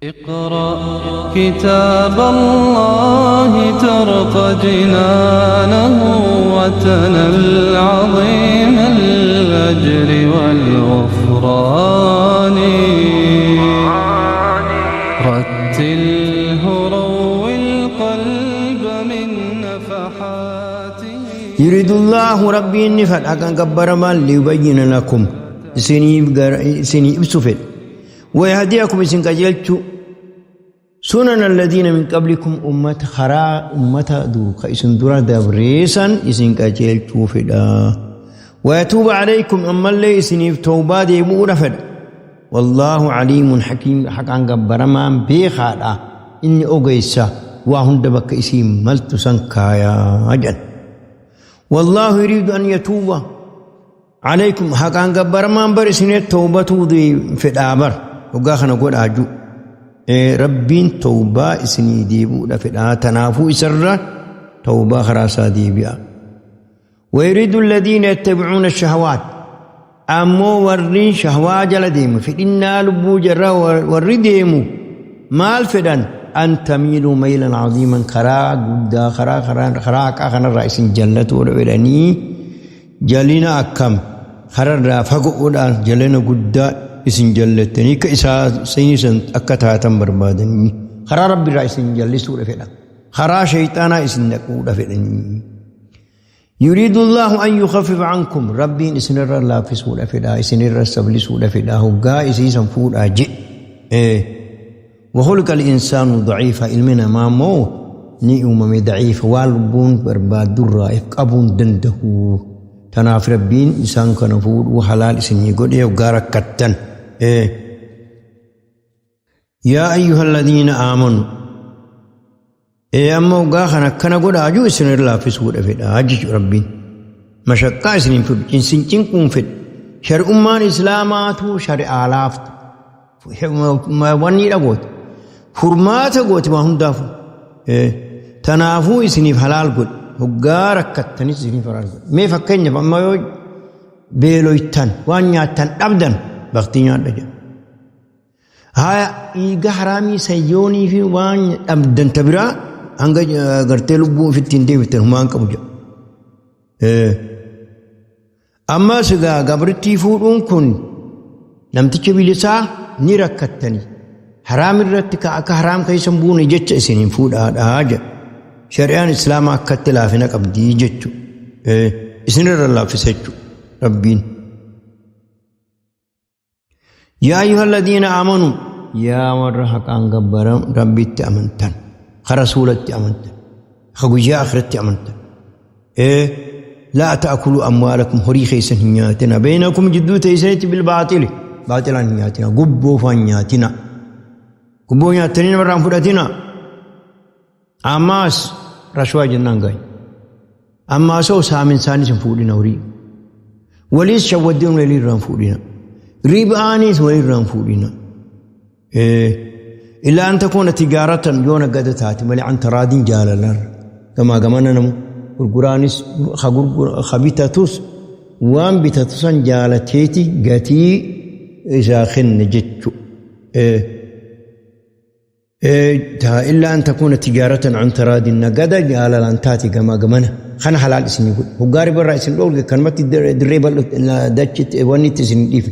اقرأ كتاب الله ترق جنانه وتنل عظيم الأجر والغفران. رتله روي القلب من نفحاته. يريد الله ربي نفد أكن كبر مال ليبين لكم إسني إبسفل ويهديكم إسن كجلتو سنن الذين من قبلكم أمة خرا أمة دوك إسن درا دبريسا إسن كجلتو فدا ويتوب عليكم أما اللي إسن توبة ديبو فدا والله عليم حكيم. حقا كبر ما بيخادا إني أغيسا وهند بك إسين ملت سنكايا أجل. والله يريد أن يتوب عليكم. حقا كبر ما بر إسن توبة دي فدا بر وقاخنا قول أجو ربين توبة إسني ديبو لفدا تنافو إسر توبة خراسا ديبيا. ويريد الذين يتبعون الشهوات أمو ورين شهوات جل ديمو فإنا لبو جرا وري ديمو مال فدان أن تميلوا ميلا عظيما خرا قدا خرا خرا خرا كأخنا الرئيس جلة ورني جلنا أكم خرا رافقوا جلنا قدا isin jallattanii ka isaa seensan akka taatan barbaadanii karaa rabbi irraa isin jallisuudha fedha karaa shayxaanaa isin dhaquudha fedhanii. يريد الله أن يخفف عنكم ربين إسن الر لا في سورة فدا إسن الر سبل سورة فدا هو إسي سنفور أجي إيه. وخلق الإنسان ضعيفا علمنا ما مو ني أمم ضعيف والبون برباد الرائف قبون دنده تناف ربين إنسان كنفور وحلال إسن يقول إيه وقارك كتن إيه. يا أيها الذين آمنوا إيه أما وقاخنا كان قد أجو إسن الله في سورة في أجي ربي مشقة إسن في إنسان تنكون في شرع أمان إسلاماتو شرع آلاف ما وني لقوت فرمات قوت ما هم دافو إيه. تنافو إسن في حلال قد وقارك كتن إسن في حلال قد ما فكني بما يو بيلويتن وانياتن أبدا بختي نيات هاي إيجا حرامي سيوني في وان أبداً تبرا هنگا غرتي لبو في التين دي في همان كمجا. إيه. أما سجا غبرتي فورون كن نمتك بلسا نركتني حرام الرتك أك حرام كي سنبوني جت سنين فود هذا حاجة شريان إسلام أكتلا فينا كبدي جت. إيه. إسنر الله في سجو ربين. يا أيها الذين آمنوا يا ورحك أن جبرم ربي تأمنتن خرسولة تأمنتن خجوجا آخرة تأمنتن. إيه. لا تأكلوا أموالكم هري خيسن هنياتنا بينكم جدو تيسنت بالباطل باطلا هنياتنا قبو فنياتنا قبو هنياتنا مرام فراتنا أماس رشوة جنان جاي أما سو سامن ساني سنفولنا وري وليس شودون ولي رام فولنا ريبانيس ولي رام فولنا. إيه. إلا أن تكون تجارة يونا قد تاتي ملي عن ترادين جالالا كما كمان نمو غرغرانيس خغرغر خبيتاتوس وان بيتاتوسان جالتيتي قتي إذا خن جتشو. إيه. إيه. إلا أن تكون تجارة عن تراد نقد جالالا تاتي كما كمان خنا حلال اسم يقول وقارب الرئيس الأول كان ما تدري لا دشت وني تسنين ديف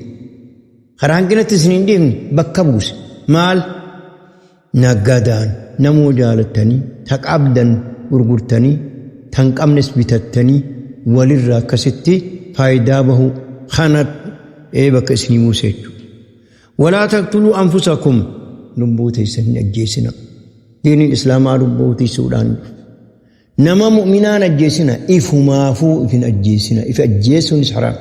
خرانجنا تسنين ديف بكبوس مال نقدان نمو جالتني تك عبدا غرغرتني تنك أمنس بتتني وللرا كستي فايدا به خانت إيه بك اسني موسى ولا تقتلوا أنفسكم نبوتي سن أجيسنا دين الإسلام نبوتي سودان نما مؤمنان أجيسنا إفهما فو إفن أجيسنا إف أجيسون حرام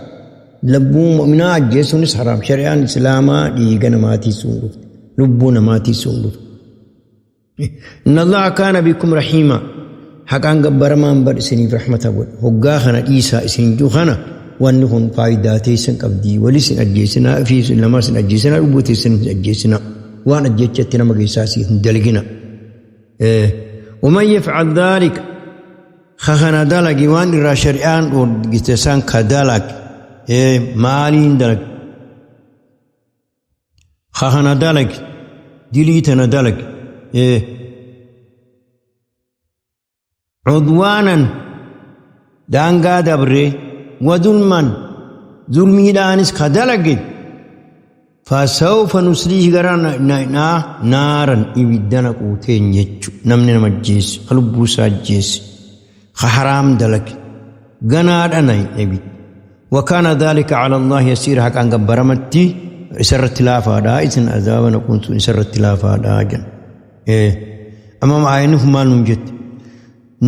لبو مؤمنا أجيسون حرام شريعة الإسلام ديغنا ماتي سورف لبونا ماتي سورف. إن الله كان بكم رحيما حقا قبر ما انبر إسني في رحمة أبو هقاخنا إيسا إسني جوخنا وأنهم قايداتي سن قبدي ولسن أجيسنا في سن لما سن أجيسنا ربوتي سن أجيسنا وأنا أجيتنا مقيساسي دلقنا. إيه. ومن يفعل ذلك خخنا دلق وان را شريان ورقتسان كدلق. إيه. مالين دلق خخنا دلق Dilii tana dalage. Cudwaanan daangaa dabree wadulman zulmiidhaanis ka dalage fasawfa nusliihi gara naa naaran ibidda naquu teenya jechuudha. Namni nama ajjeese, ka lubbuu isaa ajjeese, ka haraam dalage ganaadha na ibidda. Wakaana dhaalika cala Allaahi yasiira haqaan gabbaramatti isarratti laafaadha isin azaaba naquun sun isarratti laafaadha jedhan. Amma aayinni kun maal nuun jette?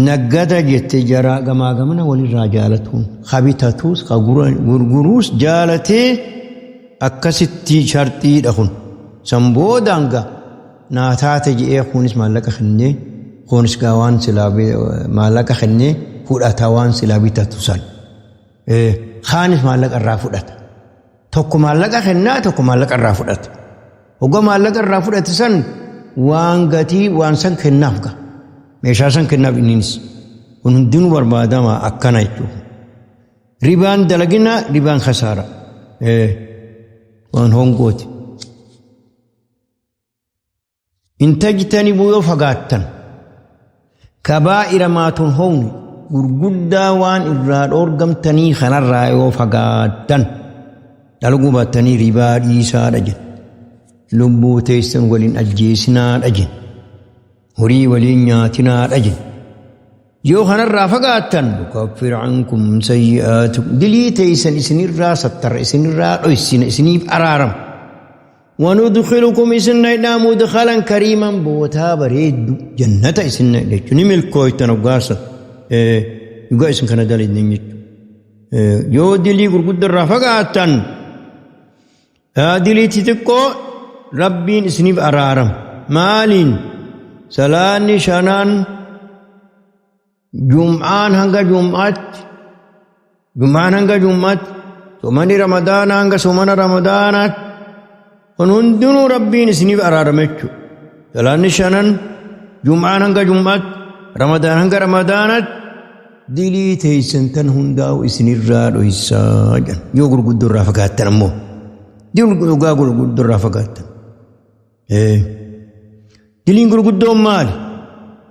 Naggada jette jara gamaa gamana walirraa jaalatuun ka bitatuus ka gurguruus jaalatee akkasitti sharxiidha kun. San boodaan gaa naa taate je'ee kunis maallaqa kennee kunis gaa waan silaa maallaqa kennee fudhata waan silaa bitatu san. Kaanis maallaqa irraa fudhata. Tokko maallaqa kennaa tokko maallaqa irraa fudhata. Hogga maallaqa irraa fudhate san waan gatii waan san kennaaf ga. Meeshaa san kennaaf inninis. Kun hundinuu barbaadama akkana jechuudha. Ribaan dalagina ribaan kasaara. Waan hongooti. In tajtanibuu yoo fagaattan kabaa'ira maa tunhowni gurguddaa waan irraa dhoorgamtanii kanarraa yoo fagaattan dalaguu baattanii ribaa dhiisaadha jedhe. Lubbuu teessan waliin ajjeesinaadha jedhe. Horii waliin nyaatinaadha jedhe. Yoo kanarraa fagaattan nukaffir ankum sayyi'aatikum dilii teessan isinirraa sattarra isinirraa dhoysina isiniif araarama. Wanudkhilukum isin naydhaa mudkhalan kariiman bootaa bareeddu jannata isin naydha jechuun ni milkooytan hoggaasa dhugaa isin kana dalaydan jechuudha. Yoo dilii gurguddaa irraa fagaattan dilii xixiqqoo rabbiin isiniif araarama. Maaliin salaanni shanaan Jum'aan hanga jum'aatti jum'aan hanga jum'aatti soomani ramadaana hanga soomana ramadaanaatti kun hundinuu rabbiin isiniif araarama jechuudha. Salaanni shanan jum'aan hanga jum'aatti ramadaan hanga ramadaanaatti dilii teessan tan hundaa'u isinirraa dhoysaa jedhan yoo gurguddoo irraa fagaattan ammoo dhugaa gurguddoo irraa fagaattan. Diliin gurguddoon maali?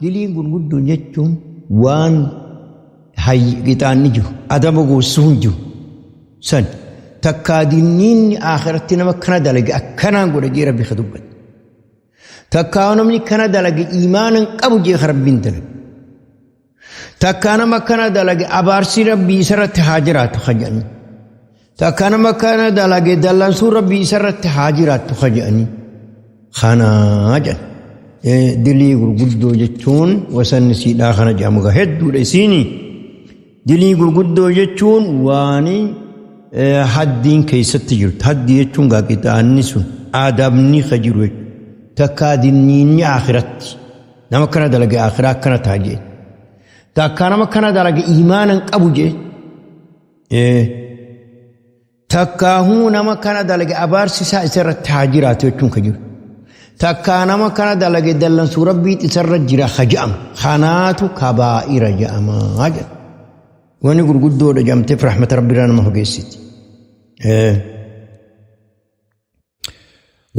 Diliin gurguddoon jechuun waan qixaanni jiru, adaba goosisuun jiru san takkaa dinniinni akhiratti nama kana dalage akkanaan godha jee rabbi ka dubbate. Takkaa namni kana dalage iimaana hin qabu jee ka rabbiin dalage. Takkaa nama kana dalage abaarsi rabbii isarratti haa jiraatu ka jedhanii. Takkaa nama kana dalage dallansuun rabbii isarratti haa jiraattu ka jedhanii. Kanaa jedhan. Dilii gurguddoo jechuun wasanni siidhaa kana jedhamu egaa hedduudha isiini. Dilii gurguddoo jechuun waan haddiin keessatti jirtu. Haddii jechuun gaa qixaanni sun adabni ka jiru jechuudha. Takkaa dinniinni akhiratti. Nama akkana dalage akhiraa akkana ta'a jee. Takkaa nama akkana dalage iimaana hin qabu jee. Takkaahuu nama kana dalage abaarsi isaa isarratti haa jiraatu jechuun ka jiru. Takkaa nama kana dalage dallansuu rabbii isarra jira ka je'amu. Kanaatu kabaa'ira je'amaa jedha. Wani gurguddoodha jedhamteef rahmata rabbiirraa nama fageessiti.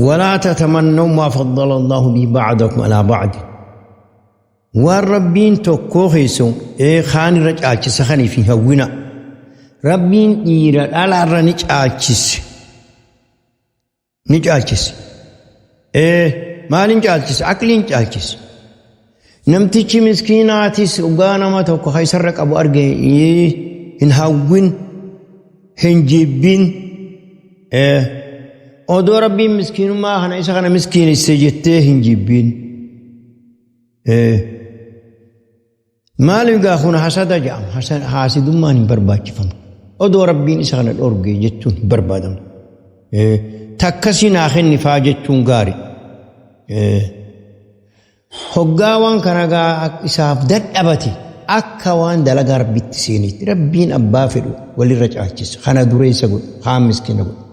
Walaa tatamannaw maa faddala Allahu bihi ba'dakum alaa ba'di. Waan Rabbiin tokkoo keessan ee kaan irra caalchise kaniif hin hawwina. Rabbiin dhiira dhala irra ni caalchise. Ni caalchise. Ee maaliin caalchise? Aqliin caalchise. Namtichi miskiinaatis dhugaa nama tokko ka isarra qabu arge hin hawwin, hin jibbin. Odoo Rabbiin miskiinummaa kana isa kana miskiinisse jettee hin jibbin. Maaliif gaa kun hasada jedhama. Haasidummaan hin barbaachifamu. Odoo Rabbiin isa kana dhorge jechuun hin barbaadamu. Takkasii naa kenni faa jechuun gaari. Hoggaa waan kana gaa isaaf dadhabate akka waan dalagaa Rabbitti seenitti Rabbiin abbaa fedhu walirra caalchisa. Kana dureessa godhe, kaan miskiina godhe.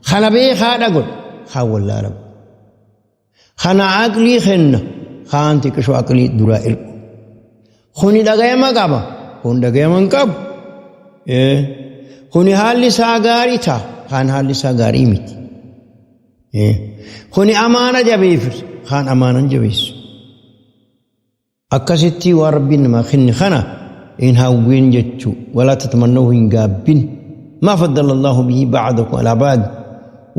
Kana beekaadha godhe, kaan wallaala godhe. Kana aqlii kenna, kaan xiqqishoo aqlii duraa ir'u. Kuni dhagayama qaba, kun dhagayama hin qabu. Kuni haalli isaa gaarii ta'a, kaan haalli isaa gaarii miti. Kuni amaana jabeefis kaan amaanan jabeessu. Akkasitti waan Rabbiin namaa kenne kana hin hawwin jechuu walaa tatamannahu hin gaabbin. Maa faddala Allahu bihi ba'dakum alaa ba'd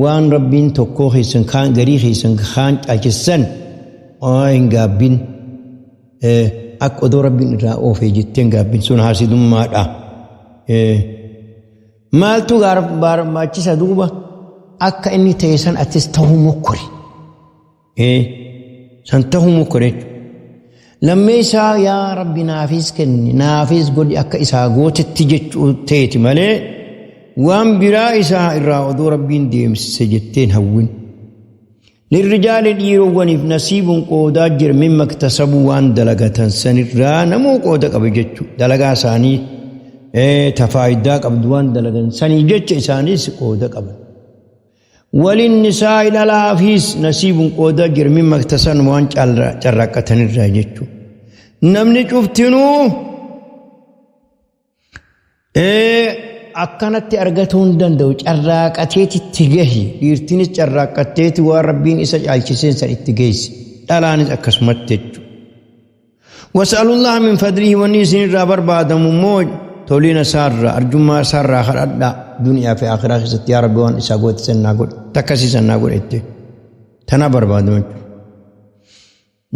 waan Rabbiin tokkoo keessan kaan garii keessan kaan caalchissan hin gaabbin. Akka odoo Rabbiin irraa oofee jettee hin gaabbin sun haasidummaadha. Maaltu barbaachisa duuba akka inni ta'e san atis ta'uu mokkori. San ta'uu mokkori jechuudha. Lammeessaa yaa Rabbi naafis kenni naafis godhi akka isaa gootetti jechuu ta'eeti malee waan biraa isaa irraa odoo Rabbiin deemsise jetteen hawwin. Lirrijaali dhiirowwaniif nasiibun qoodaa jira mimma iktasabuu waan dalagatan sanirraa namuu qooda qaba jechuu dalagaa isaanii ta faayidaa qabdu waan dalagan sanii jecha isaanis qooda qaban. Walin nisaa'i dhalaafiis nasiibun qoodaa jira mimma iktasan waan carraaqqatanirraa jechuu. Namni cuftinuu Akkanatti argatuu hin danda'u carraaqateeti itti gahi dhiirtinis carraaqqatteeti waan rabbiin isa caalchiseen san itti geessi dhalaanis akkasumatti jechuudha. Was'alullaha min fadlihi wanni isin irraa barbaadamu immoo tolina isaarraa arjummaa isaarraa kadhadhaa duniyaa fi akhiraa keessatti yaa rabbi waan isaa goote san naa godhe takkasii san naa godhe jettee tanaa barbaadamu jechuudha.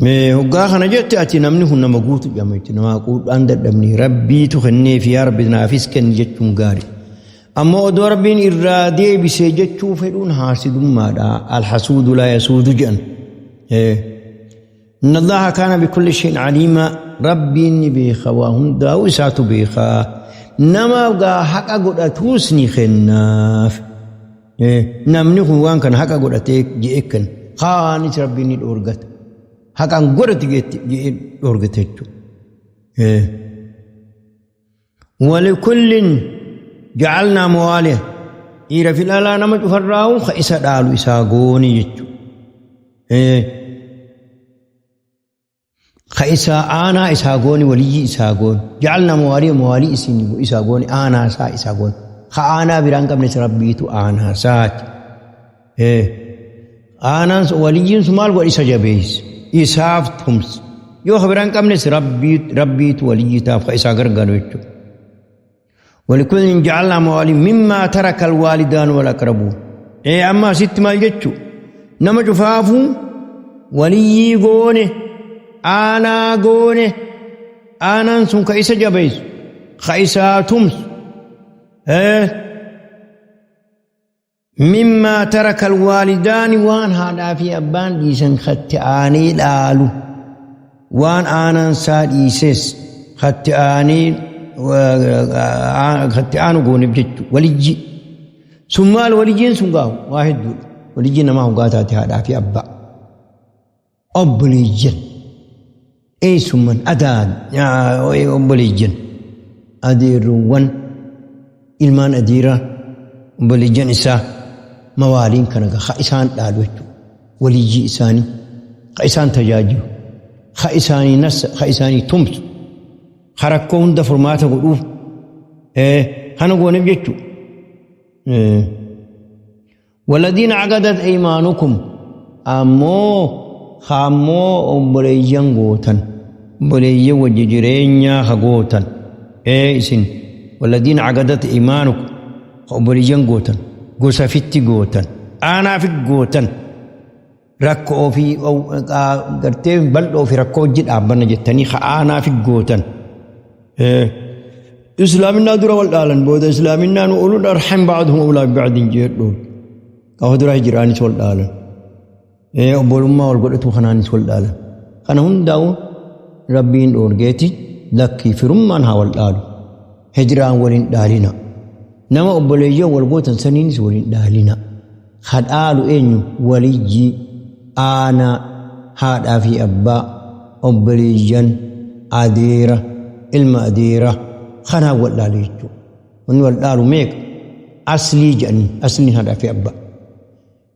Mee hoggaa kana jette ati namni kun nama guutu jedhama jechuudha. Nama quudhaan dadhabni rabbiitu kenneef yaa rabbi naafis kenni jechuun gaari. Ammoo odoo rabbiin irraa deebisee jechuu fedhuun haasidummaadha. Alhasuudu laa yasuudu jedhan. Inna Allaha kaana bikulli shay'in aliima. Rabbiin ni beeka waa hundaa'u isaatu beeka. Nama gaa haqa godhatuus ni kennaaf. Namni kun waan kana haqa godhatee je'ee kenna. Kaanis rabbiin ni dhoorgata. Haqaan godhatu je'ee dhoorgata jechuudha. Walikullin ja'alnaa mawaaliya. Dhiira fi dhalaa nama cufarraa'u ka isa dhaalu isaa gooni jechuudha. Ka isaa aanaa isaa goone waliyyii isaa goone. Ja'alnaa mawaalii mawaalii isin isaa goone aanaa isaa isaa goone. Ka aanaa biraa hin qabnes rabbiitu aanaa isaati. Aanaan sun waliyyiin sun maal godha isa jabeessa. Isaaf tumsa. Yoo ka biraa hin qabnes rabbiitu waliyyii taaf ka isaa gargaaru jechuudha. Walikullin ja'alnaa mawaalii mimmaa taraka alwaalidaan wal aqrabuun. Ee amma asitti maal jechuu? Nama cufaafuu waliyyii goone, aanaa goone, aanaan sun ka isa jabeessu, ka isaa tumsu. Mimmaa taraka alwaalidaani waan haadhaa fi abbaan dhiisan katti aanee dhaalu waan aanaan isaa dhiises katti aanee katti aanu gooneef jechuudha waliyyi sun maal waliyyiin sun gaahu waa hedduudha waliyyi namaa hoggaa taate haadhaa fi abbaa obboleeyyan eessumman adaan obboleeyyan adeerroowwan ilmaan adeeraa obboleeyyan isaa mawaaliin kana ka isaan dhaalu jechuudha waliyyii isaanii ka isaan tajaajilu ka isaanii nassa ka isaanii tumsu ka rakkoo hunda furmaata godhuuf kana gooneef jechuudha. Waladiina caqadat aymaanukum ammoo ka ammoo obboleeyyan gootan obboleeyyan wajji jireenyaa ka gootan ee isin waladiina caqadat aymaanukum ka obboleeyyan gootan gosa fitti gootan aanaa fit gootan rakkoo fi gartee bal'oo fi rakkoo wajji dhaabbanna jettanii ka aanaa fit gootan Islaaminaa dura wal dhaalan booda islaaminaan ulul arham ba'duhum awlaa biba'din jedhu gaafa dura hijiraanis wal dhaalan obbolummaa wal godhatu kanaanis wal dhaalan kana hundaa'u rabbiin dhoorgeeti lakkii firummaan haa wal dhaalu hijiraan wal hin dhaalina nama obboleeyyan wal gootan saniinis wal hin dhaalina ka dhaalu eenyu waliyyii aanaa haadhaa fi abbaa obboleeyyan adeera ilma adeera kanaan wal dhaalu jechuudha. Wanni wal dhaalu meeqa? Aslii jedhanii asliin haadhaa fi abbaa.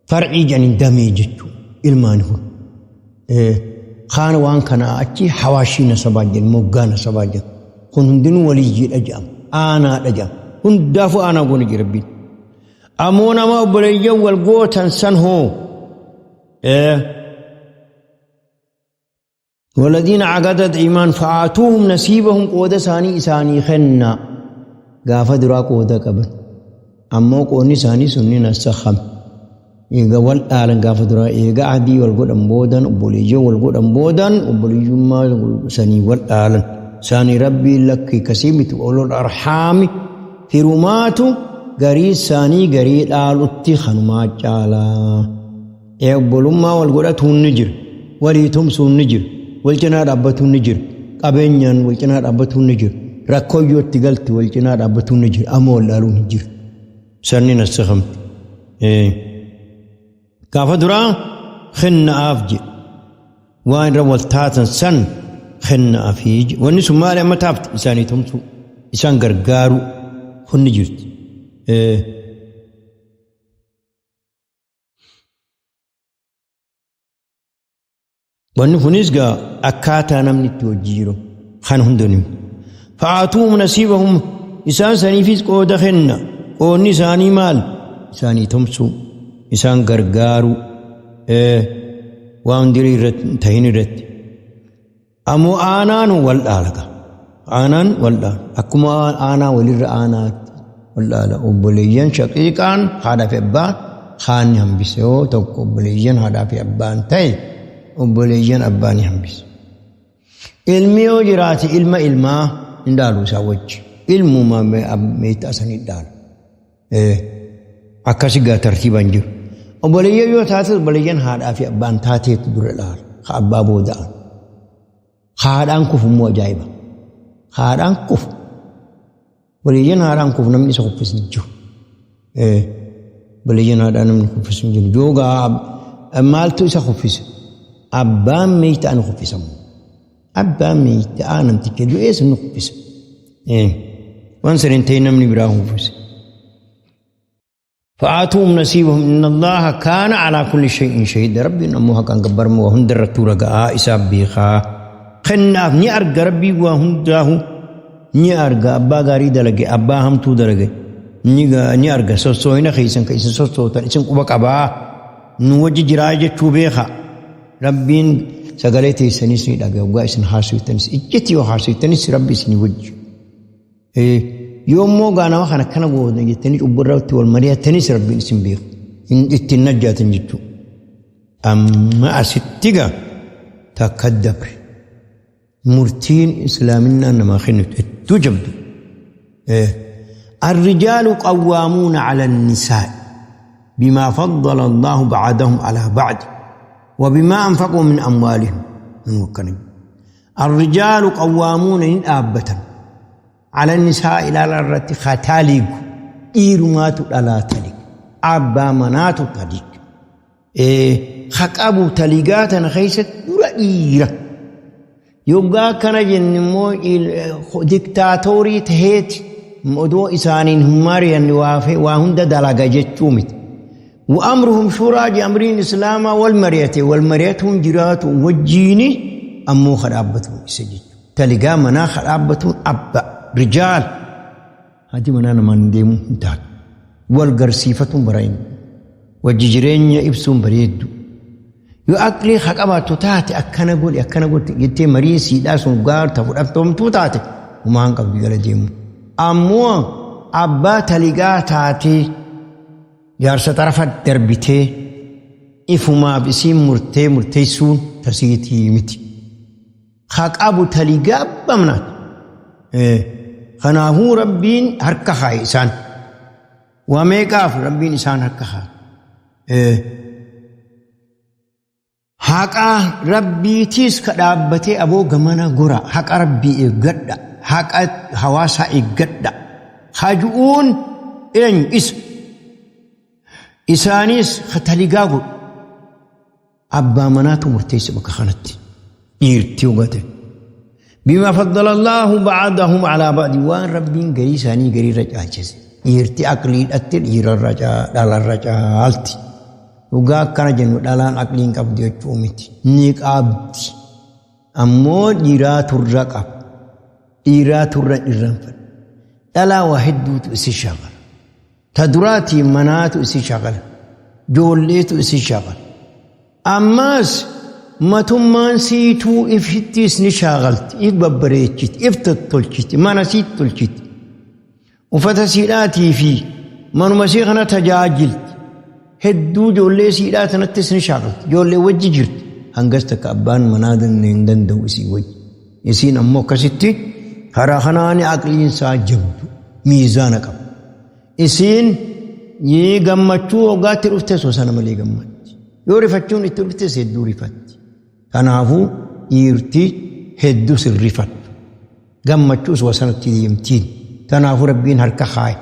Farcii jedhanii damee jechuudha ilmaan kun. Kaan waan kanaa achi hawaashii nasabaa jedhan moggaa nasabaa jedhan. Kun hundinuu waliyyiidha jedhama. Aanaadha jedhama. Hundaafuu aanaa goone jira rabbiin. Ammoo nama obboleeyyan wal gootan san hoo. والذين عقدت إيمان فآتوهم نصيبهم قودة ثاني إساني خنا قافة درا قودة قبل أما قوني ثاني سنين السخم إيغا والآلن قافة درا إيغا عدي والقود أمبودا أبوليجو والقود أمبودا أبوليجو ما سني والآلن ثاني ربي لك كسيمت أولو الأرحام في روماتو غري ثاني غري الآلوتي خنما جالا إيغا والقود النجر وليتم سون نجر والجنا ربتو نجر قبنيان والجنا ربتو نجر ركويو تقلت والجنا ربتو نجر أمول لالو نجر سنين السخم إيه كافدرا خن أفجي وين رول تاتن سن خن أفيج ونسو مالي ما تابت إساني تمسو إسان غرغارو خن نجرت إيه Wanni kunis gaa akkaataa namni itti hojii kan hundinuu. Fa'aatuhum nasiibahum isaan saniifis qooda kenna. Qoodni isaanii maal? Isaanii tumsuu, isaan gargaaruu, waan dirii irratti tahin irratti. Ammoo aanaan wal dhaala gaa. Aanaan wal dhaala. Akkuma aanaa walirra aanaatti wal dhaala. Obboleeyyan shaqiiqaan haadhaa fi abbaan haanni hambise yoo tokko obboleeyyan haadhaa fi abbaan ta'e obboleeyyan abbaa ni hambisa. Ilmi yoo jiraate ilma ilmaa hin dhaalu isaa wajji. Ilmuma meexxaa san hin dhaalu. Akkasi gaa tartiibaan jiru. Obboleeyyan yoo taate obboleeyyan haadhaa fi abbaan taateetu dura dhaala. Ka abbaa booda'an. Haadhaan kufu immoo ajaa'iba. Haadhaan kufu. Obboleeyyan haadhaan kufu namni isa kuffisu hin jiru. Obboleeyyan haadhaa namni kuffisu hin jiru. Joogaa maaltu isa kuffise? Abbaan meeytaa ni kuffisamu. Abbaan meeytaa namticha du'ee sun ni kuffisa. Waan san hin ta'in namni biraa kuffise. فآتوهم نصيبهم إن الله كان على كل شيء شهيد ربي أمو حقا قبر مو هند رتورا قا إساب بيخا خناف ني أرقى ربي وهنداه ني أرقى أبا غاري دلقي أبا همتو دلقي ني أرقى سوسوين خيسن كيسن سوسوتن إسن قبك أبا نوجي جراجة بيخا ربين سقاليتي سنسني دقا وقا إسن حاسويتنس إجتي وحاسويتنس ربي سني وجه Yoommoo gaa nama kana akkana goona jettanii cubburratti wal mari'attanis rabbiin isin beeku. Ittiin najjaatan jechuudha. Amma asitti gaa takka dabre. Murtiin islaaminaa namaa kennitu hedduu jabdu. الرجال قوامون على النساء بما فضل الله بعضهم على بعض وبما أنفقوا من أموالهم من وكنب. الرجال قوامون إن آبة على النساء إلى الرت ختاليق إيرمات لا تليق أبا منات تليق خقابو تليقات خيست رئيرة يوغا كان جنمو ديكتاتوري تهيت مدو إسانين هماري النوافي وهند دلقا جتشومت وأمرهم شورى جأمرين إسلاما والمرية والمرية جرات وجيني أمو خرابتهم إسجد تلقى منا خرابتهم أبا رجال هذه منا نمان ديمو انتهت والقرسيفة برين وججرين إبسون بريدو يؤكلي خقباتو تاتي أكنا قول أكنا قول جتي مريسي داسون قار تفرقتهم تو تاتي وما هنقب بيقال ديمو أمو أبا تلقى تاتي جارسة طرفت دربتي إفما بسيم مرتي مرتيسون تسيتي متي خاك أبو تلقى بمنات خناهو ربين هركا خاي إسان وميكاف ربين إسان هركا خاي حقا ربي تيس كدابتي أبو غمنا غرا حق ربي إغدا حق حواسا إغدا خاجؤون إن إس إسانيس ختلقاغو أبا مناتو مرتيس بك خانتي إيرتي وغتي بما فضل الله بعضهم على بعض وان ربين غري ساني غري رجاچس إيرتي أقليل أتل إير الرجا دال الرجا ألتي وغا كان جنو دالان أقلين قبضي وچومتي نيك أبدي أمو إيرا ترقب إيرا ترق إرنفل دلا واحد دوت إسي شغل تدراتي منات إسي شغل جوليت إسي شغل Ammaas matummaan siituu ifittiis ni shaagalti, if babbareechiti, if tottolchiti, mana siit tolchiti. Uffata siidhaatii fi manuma sii kana tajaajilti. Hedduu ijoollee siidhaa sanattis ni shaakalti. Ijoollee wajji jirti. Hangas takka abbaan manaa hin danda'u isii wajji. Isiin ammoo akkasitti karaa kanaan aqliin isaa jabdu miizaana qaba. Isiin gammachuu waggaatti dhufte osoo sana malee gammatti. Yoo rifachuun itti dhuftes hedduu rifatti. Kanaafuu dhiirti hedduu sirrifattu. Gammachuus wasanatti deemtiin. Kanaafuu Rabbiin harka kaaye.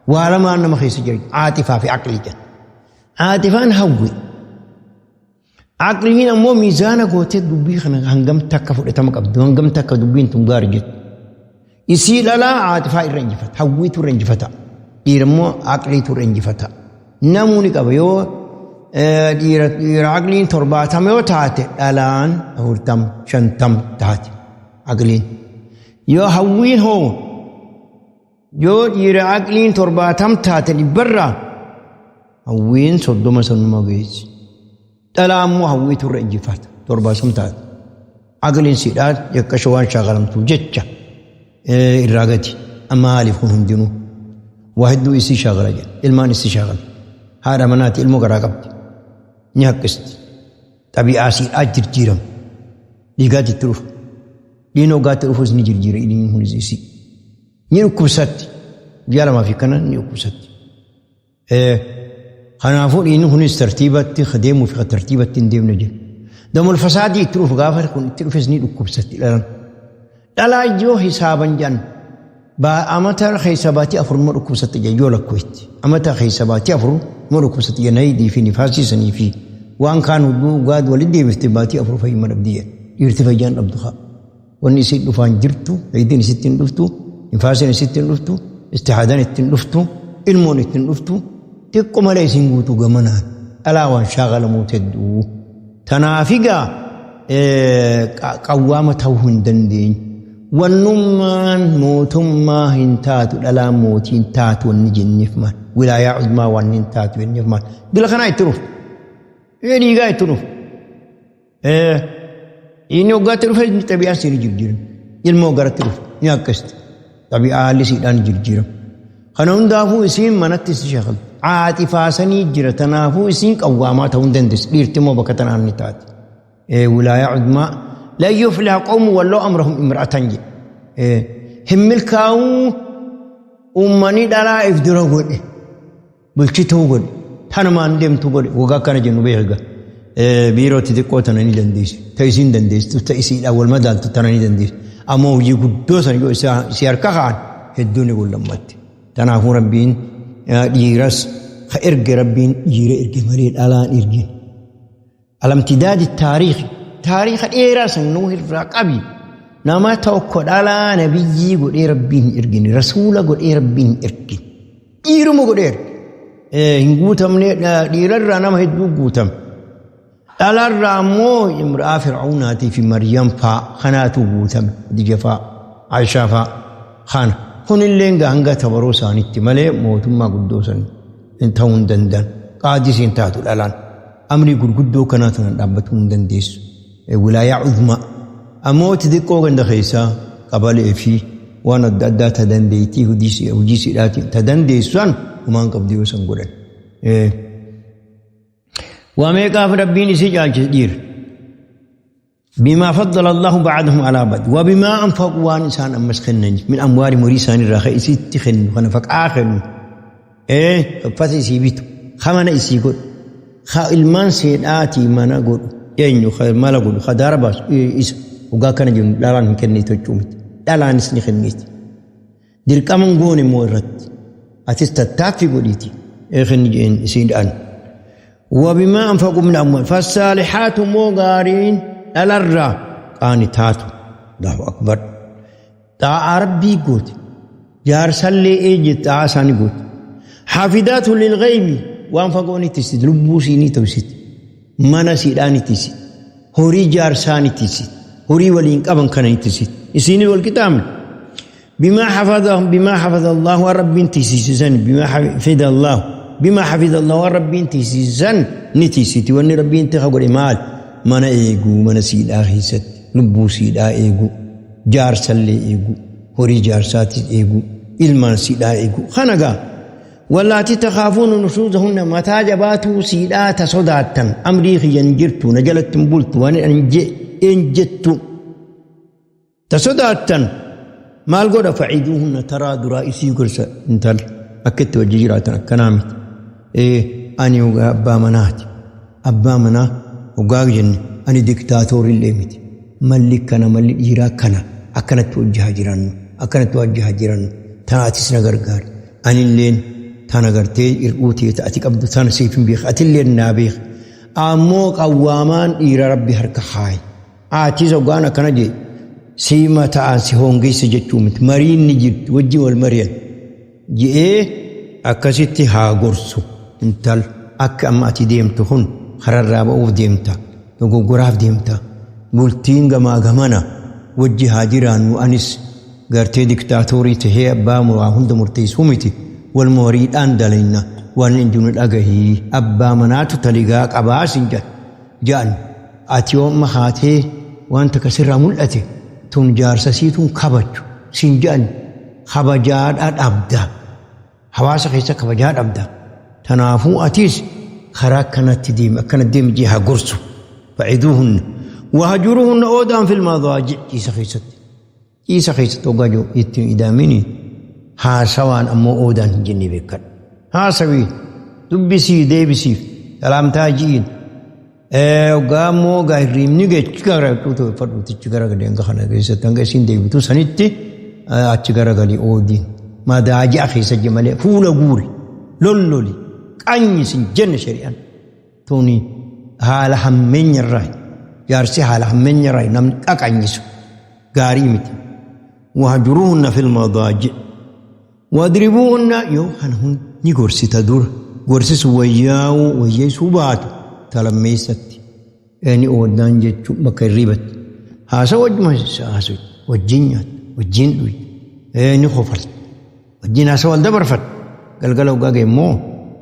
Waa lamaan nama keessa jira. Aaxifaa fi aqlii jedha. Aaxifaan hawwi. Aqliin ammoo miizaana gootee dubbii kana hangam takka fudhatama qabdu hangam takka dubbiin tun gaarii jettu. Isii dhalaa aaxifaa irra injifata. Hawwiitu irra injifata. Dhiira immoo aqliitu irra injifata. Namuu ni qaba yoo dhiira aqliin 70 yoo taate dhalaan 40 50 taate aqliin. Yoo hawwiin hoo yoo dhiira aqliin 70 taate dhibbarraa hawwiin 30 sanuma geessi. Dhalaa immoo hawwiitu irra injifata 70 taate. Aqliin siidhaa jeqqasha waan shaakalamtuuf jecha irraa gadi. Amma maaliif kun hundinuu waa hedduu isii shaakala jedha. Ilmaan isii shaakala. Haadha manaati ilmoo garaa qabdi. Ni haqqisti. Xabi'aa siidhaa jirjiirama. Dhiigaatti itti dhufa. Dhiin hoggaatti dhufus ni jirjiira inni kunis isii. Ni dhukkubsatti. Guyyaa lamaa fi kana ni dhukkubsatti. Kanaafuu dhiinni kunis tartiibatti deemuu fi tartiibatti hin deemne jira. Damul fasaadii itti dhufu gaafa kun itti dhufes ni dhukkubsatti dhalan. Dhalaa yoo hisaaban jedhan amata keessa baatii afur immoo dhukkubsatti jedhan yoo lakkoofti. Amata keessa baatii afur immoo dhukkubsatti jedhan haydii fi nifaasisanii fi waan kaan hunduu gaad walitti deebifte baatii afur fayyuma dhabdi jedhan. Dhiirti fayyaan dhabdu haa. Wanni isiin dhufaan jirtu haydiin isitti hin dhuftu, nifaasiin isitti hin dhuftu, istihaadaan itti hin dhuftu, ilmoon itti hin dhuftu, xiqqoo malee isiin guutuu gamanaan dhalaa waan shaakalamuu hedduu. Tanaaf egaa qawwaama ta'uu hin dandeenye. Wannummaan mootummaa hin taatu dhalaan mootii hin taatu wanni jenneef maal? Wilaayaa uzmaa waan hin taatu jenneef maal? Bila kanaa itti dhufu. Dhiigaa itti dhufu. Inni waggaatti dhufe xabi'aan siin jirjiirama. Ilmoo garatti dhufe ni akkasitti. Xabi'aa haalli siidhaan jirjiirama. Kana hundaafuu isiin manatti si shaakaltu. Caaxifaasanii jira. Tanaafuu isiin qawwaamaa ta'uu hin dandeessu. Dhiirti immoo bakka tanaan ni taati. Wilaayaa uzmaa lan yufliha qawmu walloo amrahum imra'atan jedhe. Hin milkaa'uu uummanni dhalaa if dura godhe. Bulchituu godhe. Tanumaan deemtu godhe. Waggaa akkana jennu beeka. Biiroo xixiqqoo tana ni dandeessi. Ta isiin dandeessitu ta isiidhaan wal madaaltu tana ni dandeessi. Ammoo hojii guddoo sana yoo isii harka kaa'an hedduu ni gullammatti. Kanaafuu Rabbiin dhiiras ka erge Rabbiin dhiira erge malee dhalaan ergin. Alamtidaadi taariikhi taariikha dheeraa san nuu irraa qabi. Nama tokko dhalaa nabiyyii godhee Rabbiin hin ergine rasuula godhee Rabbiin hin ergine. Dhiiruma godhee erge. Hin guutamne dhiirarraa nama hedduu guutame. Dhalarraa ammoo Imra'aa Fir'aawnaatii fi Maryam faa kanaatu guutame. Khadija faa, Aishaa faa kana. Kunillee hanga tabaroo isaaniitti malee mootummaa guddoo san ta'uu hin danda'an. Qaadis hin taatu dhalaan. Amrii gurguddoo kanaa tanaan dhaabbatuu hin dandeessu. Wilaayaa uzmaa. Ammoo xixiqqoo ganda keessaa qabalee fi waan adda addaa ta dandeettii hojii siidhaatiin ta dandeessu san humaan qabdu yoo san godhan. Waa meeqaaf Rabbiin isii caalchise dhiira. Bimaa faddala Allahu ba'adahum alaa ba'd wa bimaa anfaqu waan isaan ammas kennaniif min amwaali horii isaanii irraa ka'e isiitti kennu kana faqaa kennu. Uffata isii bitu, ka mana isii godhu, ka ilmaan seedhaatii mana godhu, eenyu ka mala godhu, ka daara baasu isa. Dhugaa akkana jennu dhalaan hin kennitu jechuu miti. Dhalaanis ni kenniti. Dirqama hin goone immoo irratti. Atis tattaaffii godhiiti. Kenni jeen isiidhaan. Wabimaa anfaqu min amwaal. Fassaalihaatu immoo gaariin dhalarraa qaanitaatu. Allahu akbar. Xaa'aa Rabbii goote. Jaarsallee eenye xaa'aa isaanii goote. Haafidaatu lilghaybi waan fagoo ni tiksiti. Lubbuu sii ni tiksiti. Mana siidhaa ni tiksiti. Horii jaarsaa ni tiksiti. Horii waliin qaban kana ni tiksiti. Isiin wal qixaamne. Bimaa hafaza bimaa hafaza Allahu waan Rabbiin tiksisisan bimaa hafida Allahu Bimaa hafiza Allah waan Rabbiin tiisisan ni tiisiti. Wanni Rabbiin tika godhe maal? Mana eeguu, mana siidhaa keessatti lubbuu siidhaa eeguu, jaarsallee eeguu, horii jaarsaatis eeguu, ilmaan siidhaa eeguu. Kana gaa wallaatii takaafuun nushuuzahunna mataa jabaatuu siidhaa ta sodaattan amrii kiyyan jirtu na jalatti hin bultu waan hin jettu ta sodaattan maal godha fa'iduuhunna taraa duraa isii gorsa intala akka itti wajji jiraatan akkanaa miti. Ani abbaa manaati. Abbaa manaa hoggaa jenne ani diktaatoorillee miti. Malli kana malli dhiiraa kana akkanatti wajji haa jiraannu akkanatti wajji haa jiraannu tanaatis na gargaari. Anilleen tana gartee hir'uu teeta ati qabdu tana siif hin beeku atilleen naa beeka. Ammoo qawwaamaan dhiira rabbi harka kaaye. Atis hoggaan akkana jee si mataan si hongeessa jechuu miti mariin ni jirti wajjin wal mari'an je'ee akkasitti haa gorsu intal akka amma ati deemtu kun kararraa ba'uuf deemta dogoggoraaf deemta bultiin gamaa gamana wajji haa jiraannu anis gartee diktaatoorii tahee abbaa waa hunda murteessuu miti wal mariidhaan dalayna waan hin jiru dhagahii abbaa manaatu taligaa qabaa sin jedhan ati yoo amma haatee waan takka sirraa mul'ate tun jaarsa siituun kabachu sin jedhan kabajaadhaa dhabda hawaasa keessa kabajaa dhabda tanaafuu atis karaa akkanatti deemi akkana deemi jee haa gorsu fa'iduuhunna wahajuruhunna oodaan fil madaaji ciisa keessatti ciisa keessatti hoggaa jiru ittiin idaamini haasawaan ammoo oodaan hin jenne beekadha haasawii dubbisii deebisiif salaamtaa ji'iin hoggaa ammoo gaa hirriibni geechi gara fadhuutichi gara galee hanga kana keessatti hanga isiin deebitu sanitti achi garagalii oodiin madaaji'a keessa je malee fuula guuri lolloli qanyi sin jenne shari'aan tuni haala hammeenya irraa jaarsi haala hammeenya irraa namni qaqanyisu gaarii miti. Wahjuruhunna fil madaaji wadribuhunna yoo kana hundi ni gorsita dura gorsisu wayyaa'uu wayyeessuu baatu talammeessatti inni oodaan jechuun bakka hirribatti haasa wajjuma haasa wajjin nyaata wajjin dhuyi ni kofalti wajjin haasa wal dabarfat galgala hoggaa ga'e immoo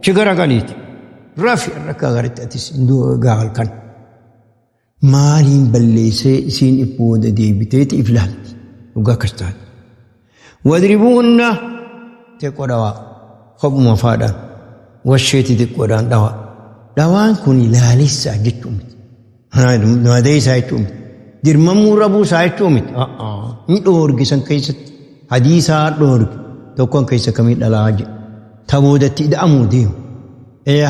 chi garagaliiti rafi rakka garitti atis gaa halkan maaliin balleessee isiin if booda deebiteeti if laalti dhugaa akkas taate. Wadribuhunna xiqqoo dhawaa kophuma faadhaan washeeti xiqqoodhaan dhawaa dhawaan kun laalessaa jechuu miti. Madeessaa jechuu miti. Dirmamuu rabuusaa jechuu miti. Ni dhoorge san keessatti hadiisaa dhoorge tokkoon keessa kamii dhalaa jedhe. Ta boodatti ida'amuu deemu.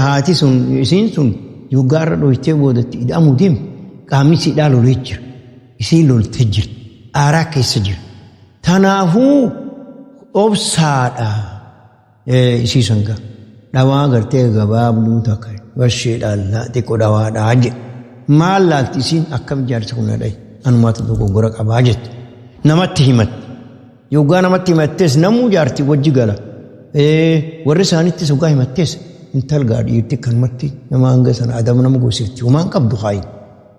Haati sun isiin sun yoggaarra dhoytee boodatti ida'amuu deemu qaamni siidhaa lolee jira. Isiin loltee jirti. Aaraa keessa jira. Tanaafuu obsaadha. Isii sangaa. Dhawaa gartee gabaabduu takka washeedhaan xiqqoo dhawaadhaa jedhe. Maal laalti isiin akkam jaarsa kun dhahe anumaatu dogoggora qabaa jette. Namatti himatti. Yoggaa namatti himattes namuu jaartii wajji gala. Warri isaanittis yoggaa himattes intal gaa dhiirti kanumatti nama hanga sana adaba nama goosifti homaan qabdu haayi.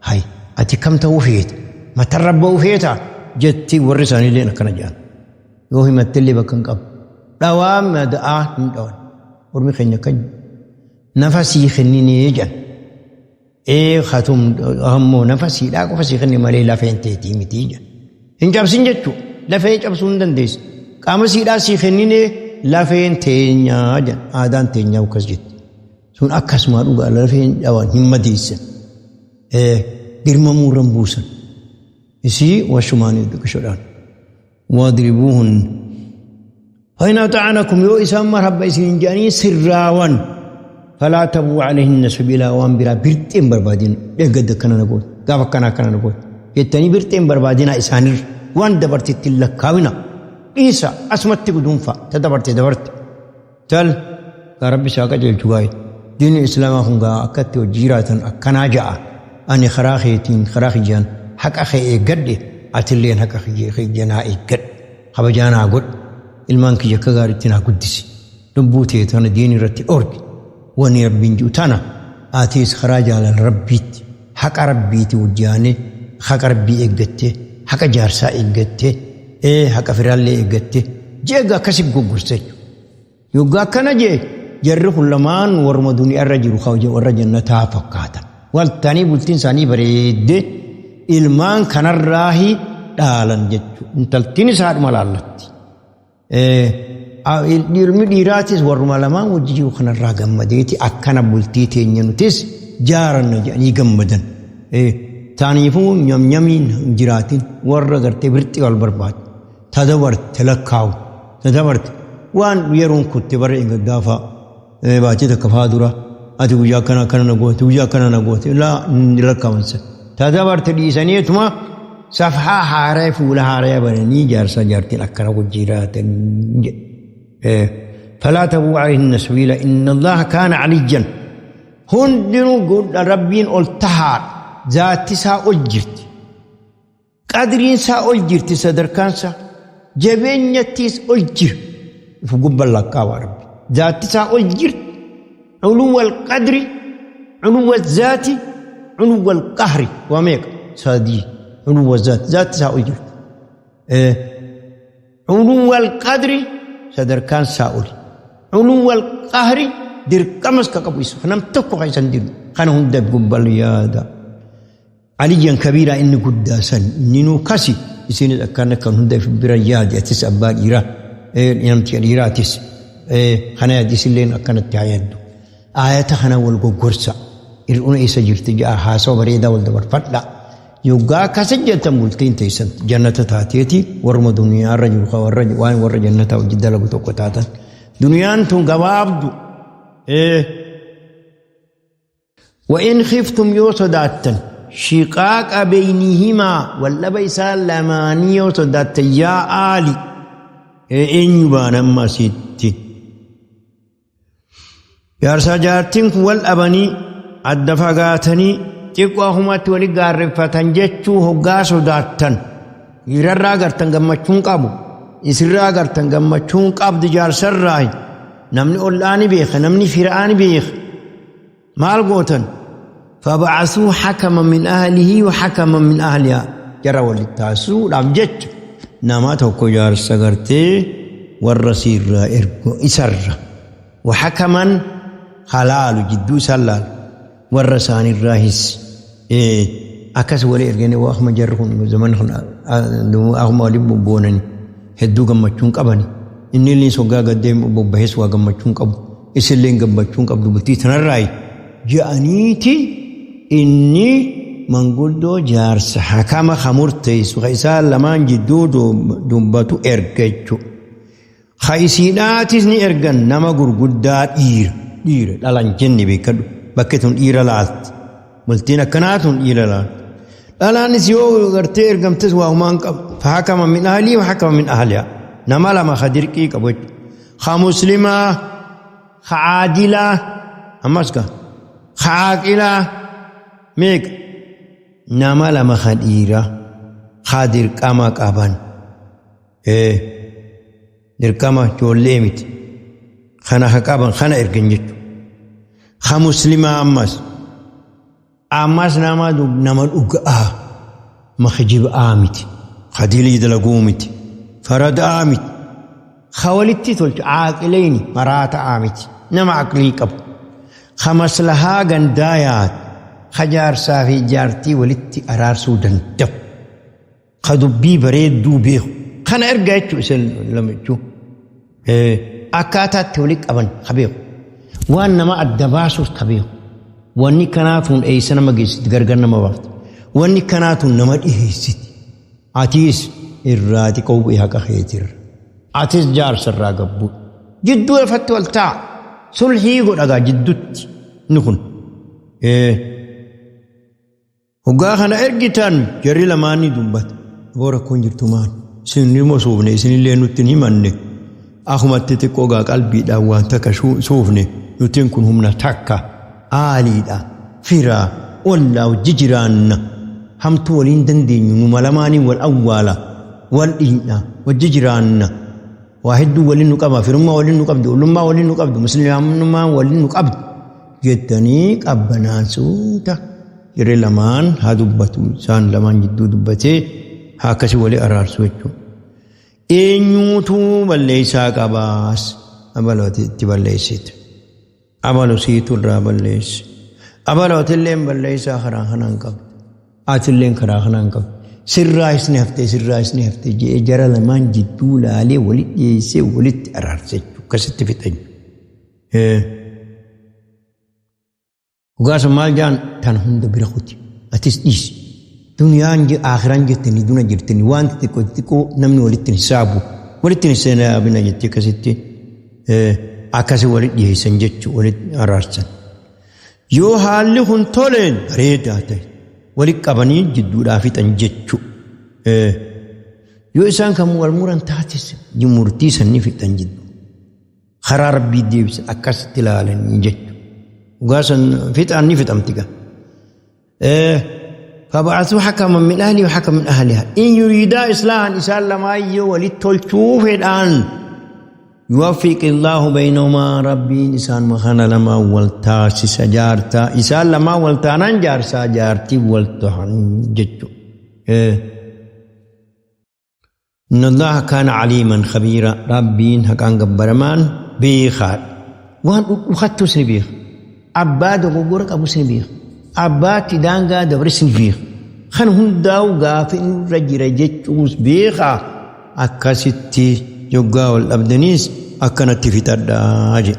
Hayi ati kam ta'uu feeta matarra ba'uu feeta jetti warri isaaniillee akkana jedhan. Yoo himattellee bakka hin qabu. Dhawaa mada'aa hin dhawan. Ormi keenya kan nafa sii kenninee jedhan. Hatum ammoo nafa siidhaa qofa sii kenne malee lafeen teetii miti jedhan. Hin cabsin jechuudha. Lafee cabsuu hin dandeessu. Qaama siidhaa sii kenninee lafeen teenyaa jedhan. Aadaan teenyaa akkas jetti. Sun akkasuma dhugaa lafeen dhawan hin madeessan. Dirmamuu irra hin buusan. Isii washumaanii xiqqishoodhaan. Wadribuuhun. فإن أطعنكم يو إسان مرحبا إسين جاني سراوان فلا تبغوا عليهن سبيلا وان برا برتين بربادين يقد كنا نقول قاف كنا كنا نقول يتني برتين بربادين إسانر وان دبرت تلكاونا إيسا أسمت قدوم فا تدبرت دبرت تل ربي ساقا جل جواي دين الإسلام هنگا أكت وجيرة أكنا جاء أني خراخيتين خراخي جان حق أخي إيقد أتلين حق أخي جانا إيقد خبجانا قد ilmaan kiyya akka gaariitti naa guddisi lubbuu tee tana diin irratti dhorki wani rabbiin ji'u tana atiis karaa jaalala rabbiitti haqa rabbiiti wajjaanee haqa rabbii eeggattee haqa jaarsaa eeggattee haqa firaallee eeggattee jeega akkasi goggorsa jechuudha. Yoggaa akkana jee Jarri kun lamaan warruma duniyaarra jiru warra jannataa fakkaatan. Waltanii bultiin isaanii bareeddee ilmaan kanarraahi dhaalan jechuudha. Intaltiin isaadhuma laallatti. Ilmi dhiiraatis warruma lamaan wajji jiru kanarraa gammadeeti akkana bultii teenya nutis jaaranna jedhanii gammadan. Taaniifuu nyamnyamiin hin jiraatin warra gartee birxii wal barbaadu. Tadabarte lakkaawu. Tadabarte waan yeroon kutte bara eeggaddaa fa'a. Baatii takka fa'aa dura ati guyyaa akkana akkana na goote guyyaa akkana na goote laa hin lakkaawan sana. Tadabarte dhiisaniituma safhaa haaraa fuula haaraa bananii jaarsaa jaartiin akkana wajji jiraatan jedhe. Falaa tabuu alayhinna sabiila inna Allaha kaana aliyyan. Hundinuu godha rabbiin ol tahaadha. Zaatti isaa ol jirti. Qadriin isaa ol jirti sadarkaan isaa. Jabeenyattiis ol jira. Uf gubban lakkaawaa rabbi. Zaatti isaa ol jirti. Culuwwal qadri, culuwwal zaati, culuwwal qahri. Waa meeqa? Sadii. Culuwwal zaati. Zaatti isaa ol jirti. Culuwwal qadri sadarkaan isaa oli. Culuwwal qahri dirqamas ka qabu isa. Nam tokko kan isa hin didu. Kana hunda gubbal yaada. Aliyyan kabiiraa inni guddaa san inninuu kasi isinis akkaan akkan hunda if bira yaadi atis abbaa dhiiraa namticha dhiiraatis kana yaadi isilleen akkanatti haa yaaddu. Aayata kana wal goggorsa hir'una isa jirti ja'a haasawa bareedaa wal dabarfadha. Yoggaa akkasa jettan bultiin teessan jannata taateeti warruma duniyaarra jiru kan warra waan warra jannataa hojii dalagu tokko taatan. Duniyaan tun gabaabdu. Wa'in khiftum yoo sodaattan shiqaaqa beeynihimaa waldhaba isaan lamaanii yoo sodaattan yaa aali eenyu baana amma asitti. Jaarsaa jaartiin kun wal dhabanii adda fagaatanii xiqqoo ahumatti wali gaarreffatan jechuu hoggaa sodaattan dhiirarraa gartan gammachuun qabu isirraa gartan gammachuun qabdi jaarsarraa namni ollaa ni beeka namni firaa ni beeka maal gootan fabacasuu hakama min ahlihi wa hakama min ahlihaa jara walitti taasisuudhaaf jecha nama tokko jaarsa gartee warra siirraa ergu isarra wa hakaman halaalu jidduu isaan laalu warra isaanirraahis akkas wali erganii waa akkuma jarri kun zaman kun akkuma wali bobboonani hedduu gammachuun qabani inni illee soggaa gaddee bobbahees waa gammachuun qabu isillee gammachuun qabdu bultii tanarraayi je'aniiti inni manguddoo jaarsa hakama ka murteessu ka isaan lamaan jidduu dubbatu erga jechuudha. Ka isiidhaatis ni ergan nama gurguddaa dhiira dhiira dhalan jenne beekadhu bakki tun dhiira laalti bultiin akkanaa tun dhiira laalti dhalaanis yoo gartee ergamtes waa humaan qabu fahakama min ahlii wa hakama min ahlihaa nama lama ka dirqii qabu jechuudha ka muslimaa ka aadilaa ammas ka ka aaqilaa meeqa nama lama ka dhiira ka dirqama qaban Ee, dirqama ijoollee miti. Kana ha qaban kana ergan jechuudha. Ha muslimaa ammas. Ammas nama nama dhuga'aa ma kijiba'aa miti. Ha dilii dalaguu miti. Farada'aa miti. Ha walitti tolchu caaqileeni maraata'aa miti. Nama aqlii qabu. Ha maslahaa gandaa yaadu. Ha jaarsaa fi jaartii walitti araarsuu danda'u. Ka dubbii bareedduu beeku. Kana ergaa jechuun isin lamachuu. Akkaataatti wali qaban ka beeku. Waan nama adda baasuus ka beeku. Wanni kanaa tun eessa nama geessiti gargar nama baafti. Wanni kanaa tun nama dhiheessiti. Atiis irraa xiqqoo bu'ee haqa keetirra. Atis jaarsa irraa gabbuu. Jidduu lafatti wal taa'a. Sulhii godhagaa jidduutti inni kun. Hoggaa kana ergitan jarri lamaan ni dubbata. Aboo rakkoon jirtu maal? Isin immoo suufne isinillee nutti hin himanne. Akumatti xiqqoo gaa qalbiidhaan waan takka suufne nutiin kun humna takka aaliidha fira ollaa wajji jiraanna hamtuu waliin dandeenyu numa lamaaniin wal awwaala wal dhiidha wajji jiraanna waa hedduu waliin nu qaba firummaa waliin nu qabdi ollummaa waliin nu qabdi musliimummaa waliin nu qabdi jettanii qabbanaan suuta Jarri lamaan haa dubbatu isaan lamaan jidduu dubbatee haa akkasi wali araarsu jechuudha. Eenyuutu balleessaa qabaas abalootti itti balleessitu. Abalu siitu irraa balleesse. Abalu atilleen balleessaa karaa kanaan qabda. Atilleen karaa kanaan qabda. Sirraa isni haftee sirraa isni haftee jedhee jara lamaan jidduu laalee walitti dhiyeessee walitti araarse jechuudha. Akkasitti fixan. Dhugaa sun maal jaan tan hunda bira kuti. Atis dhiisi. Duniyaan akhiran jettanii duna jirtanii waan xixiqqoo xixiqqoo namni walitti hin saabu. Walitti hin seenaabina jettee akkasitti akkasi walitti dhiyeessan jechuudha walitti araarsan. Yoo haalli kun toleen bareedaa ta'e walitti qabanii jidduudhaa fixan jechuudha. Yoo isaan kan wal muran taates murtii sanni fixan jidduu. Karaa rabbii deebisan akkasitti ilaalanii jechuudha. Dhugaa san fixaan ni fixamti gaa. فبعثوا حكما من أهله وحكما من أهلها إن يريدا إصلاحا إسان لما يو ولتولشوا فدان يوفق الله بينهما ربي إسان مخانا لما والتاسس جارتا إسان لما والتانان جارسا جارتي والتهن جتو إن الله كان عليما خبيرا ربين هكان قبرمان بيخار وان وخدتو سنبيخ عباد وقورك أبو سنبيخ عباد دانغا دبر سنبيخ خن هنداو غافن رجي رجتوس بيخا أكاسيتي يوغا والأبدنيس أكنتي في تداجي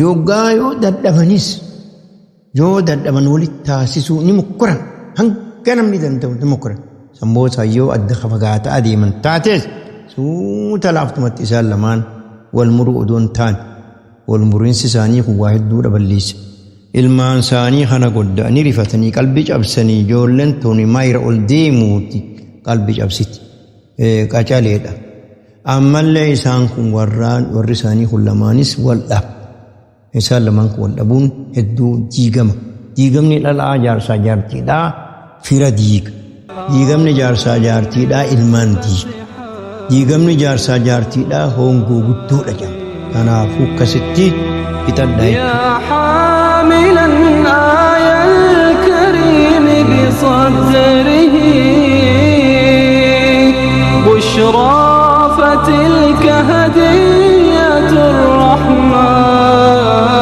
Yoggaa yoo dadhabanis yoo dadhaban walitti taasisuu ni mukkuran hanga namni danda'u ni mukkuran. Sammoosaa yoo adda fagaataa adeeman taates suuta laaftumatti isaan lamaan wal muruu odoo hin taane wal muriinsi isaanii kun waa hedduudha balleessa. Ilmaan isaanii kana godda'anii rifatanii qalbii cabsanii ijoolleen tuni mayra ol deemuuti qalbii cabsiti. Qacaleedha. Ammallee isaan kun warraan warri isaanii kun lamaanis wal dhaba. Isaan lamaan kun wal dhabuun hedduu diigama. Diigamni dhalaa jaarsaa jaartiidhaa fira diiga. Diigamni jaarsaa jaartiidhaa ilmaan diiga. Diigamni jaarsaa jaartiidhaa hongoo guddoodha jedhama. Kanaafuu akkasitti fixadhaa jechuudha. يا حاملا آي الكريم بصدره بشرى فتلك هدية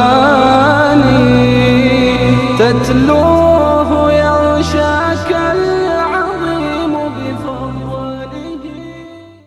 الرحمن تتلو